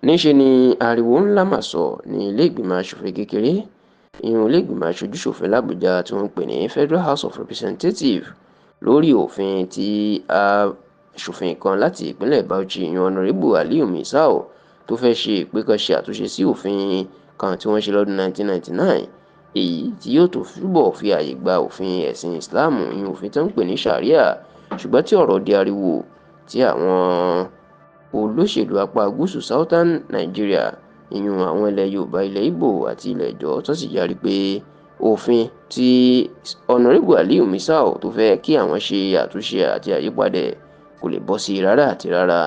Níṣẹ́ ni ariwo ńlá mà sọ ní ilé-ìgbìmọ̀ asòfin kékeré, ìyún ilé-ìgbìmọ̀ aṣojú-ṣòfin làbújá tí wọ́n ń pè ní Federal House of Representatives, lórí òfin tí aṣòfin kan láti ìpínlẹ̀ Bauchi, ìyún Honorébù Aliyu Misau, tó fẹ́ẹ́ ṣe pé kán ṣe àtúnṣe sí òfin kan tí wọ́n ṣe lọ́dún 1999, èyí tí yóò túbọ̀ fi ààyè gba òfin ẹ̀sìn Islam, ìyún òfin tó ń pè ní Sharia. Ṣùgbọ́n tí ọ̀rọ̀ di ariwo tí àwọn olóṣèlú apá gúúsù Southern Nigeria, ìyún àwọn ilẹ̀ Yorùbá, ilẹ̀ Ìgbò àti ilẹ̀ Ijaw, tó sì yarí pé òfin tí Honorébù Aliyu Misau tó fẹ́ kí àwọn ṣe àtúnṣe àti àyípadà ẹ̀ kò lè bọ́ sí i rárá àti rárá.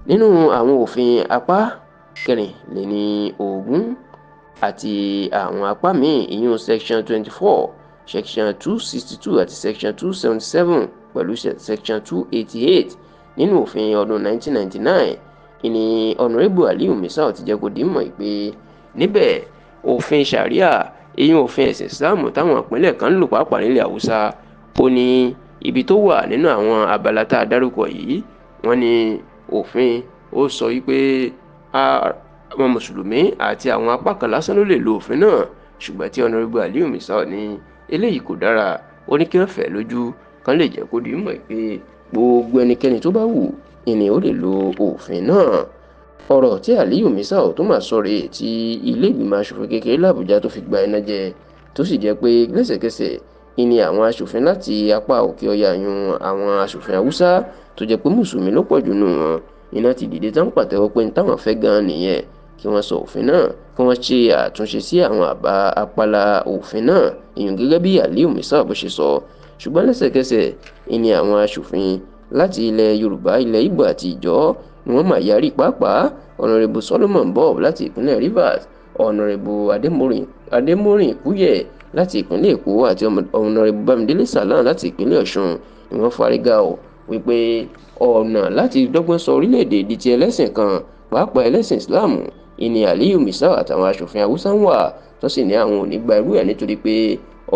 Nínú àwọn òfin apá 24 àti àwọn apá míì, ìyún section 24, section 262 àti section 277 pẹ̀lú section 288 nínú òfin ọdún 1999, ìní Honorébù Aliyu Misau ti jẹ́ kó di mọ̀ pé níbẹ̀ òfin Sharia, ìyún òfin ẹ̀sìn Islam táwọn ìpínlẹ̀ kan ń lò, pàápàá nílẹ̀ Haúsá, ó ní ibi tó wà nínú àwọn abala tá a dárúkọ yìí. Wọ́n ní òfin ó sọ wípé àwọn mùsùlùmí àti àwọn apá kan lásán ló lè lo òfin náà. Ṣùgbọ́n tí Honorébù Aliyu Misau ní eléyìí kò dára, ó ní kí wọ́n fẹ́ lójú kán lè jẹ́ kó di mọ̀ pé gbogbo ẹnikẹ́ni tó bá wù ìní ó lè lo òfin náà. Ọ̀rọ̀ tí Aliyu Misau tó máa sọ rèé tí ilé ìgbìmọ̀ asòfin kékeré làbújá tó fi gba iná jẹ, tó sì jẹ́ pé lẹ́sẹ̀kẹsẹ̀ ìní àwọn asòfin láti apá òkè ọya, yun àwọn asòfin Haúsá tó jẹ́ pé mùsùlùmí ló pọ̀ jù nù wọn, iná ti dìde tán pàtẹ́wọ́ pé táwọn fẹ́ gan-an nìyẹn, kí wọ́n sọ òfin náà, kí wọ́n ṣe àtúnṣe sí àwọn àbá apala òfin náà, ìyún gẹ́gẹ́ bí Aliyu Misau bó ṣe sọ. Ṣùgbọ́n lẹ́sẹ̀kẹsẹ̀ ìní àwọn asòfin láti ilẹ̀ Yorùbá, ilẹ̀ Ìgbò àti Ijaw ni wọ́n máa yarí, pàápàá Honorable Solomon Bob láti ìpínlẹ̀ Rivers, Honorable Adémọ́rin Kúyẹ̀ láti ìpínlẹ̀ Èkó àti Honorable Bámidélé Salam láti ìpínlẹ̀ Ọ̀ṣun ni wọ́n fárígá o wípé ọ̀nà láti dọ́gbọ́n sọ orílẹ̀-èdè di ti ẹlẹ́sìn kan, pàápàá ẹlẹ́sìn Islam, ìní Aliyu Misau àtàwọn asòfin Haúsá ń wà, tó sì ní àwọn ò ní gba irú ẹ̀, nítorí pé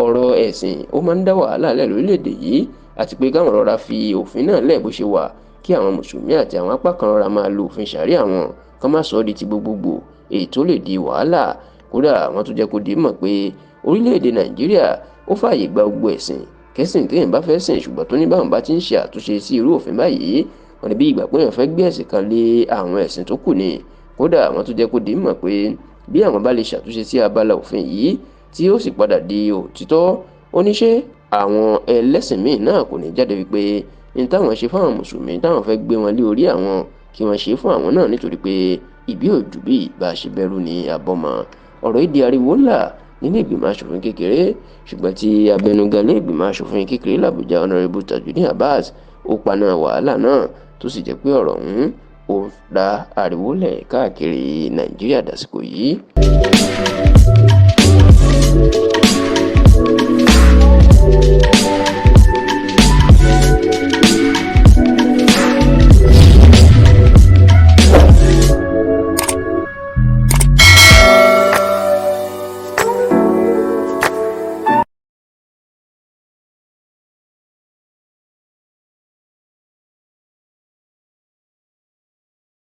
ọ̀rọ̀ ẹ̀sìn ó máa ń dá wàhálà lẹ̀ lórílẹ̀-èdè yìí, àti pé káwọn rọra fi òfin náà lẹ̀ bó ṣe wà, kí àwọn mùsùlùmí àti àwọn apá kan rọra máa lo òfin Sharia wọn, kán má sọ ọ́ di ti gbogbogbò, èyí tó lè di wàhálà. Kódà àwọn tó jẹ́ kó di mọ̀ pé orílẹ̀-èdè Nàìjíríà ó fààyè gba gbogbo ẹ̀sìn kẹ́sìn téèyàn bá fẹ́ sìn, ṣùgbọ́n tó ní báwọn bá ti ń ṣe àtúnṣe sí irú òfin báyìí, wọ́n ní bí ìgbà pé èèyàn fẹ́ gbé ẹ̀sìn kan lé àwọn ẹ̀sìn tó kù ni. Kódà àwọn tó jẹ́ kó di mọ̀ pé bí àwọn bá lè ṣàtúnṣe sí abala òfin yìí tí ó sì padà di òtítọ́, ó ní ṣé àwọn ẹlẹ́sìn míì náà kò ní jáde wípé ní táwọn ṣe fáwọn mùsùlùmí, táwọn fẹ́ gbé wọn lé orí àwọn, kí wọ́n ṣe fún àwọn náà, nítorí pé ìbí òjò bí bá a ṣe bẹ̀rù ní abọ́mọ. Ọ̀rọ̀ yìí di ariwo ńlá nílé ìgbìmọ̀ asòfin kékeré, ṣùgbọ́n tí abẹnugan ilé ìgbìmọ̀ asòfin kékeré làbújá, Honorable Tajudeen Abbas, ó paná wàhálà náà, tó sì jẹ́ pé ọ̀rọ̀ ọ̀hún ó dá ariwo lẹ̀ káàkiri Nàìjíríà dàsìkò yìí.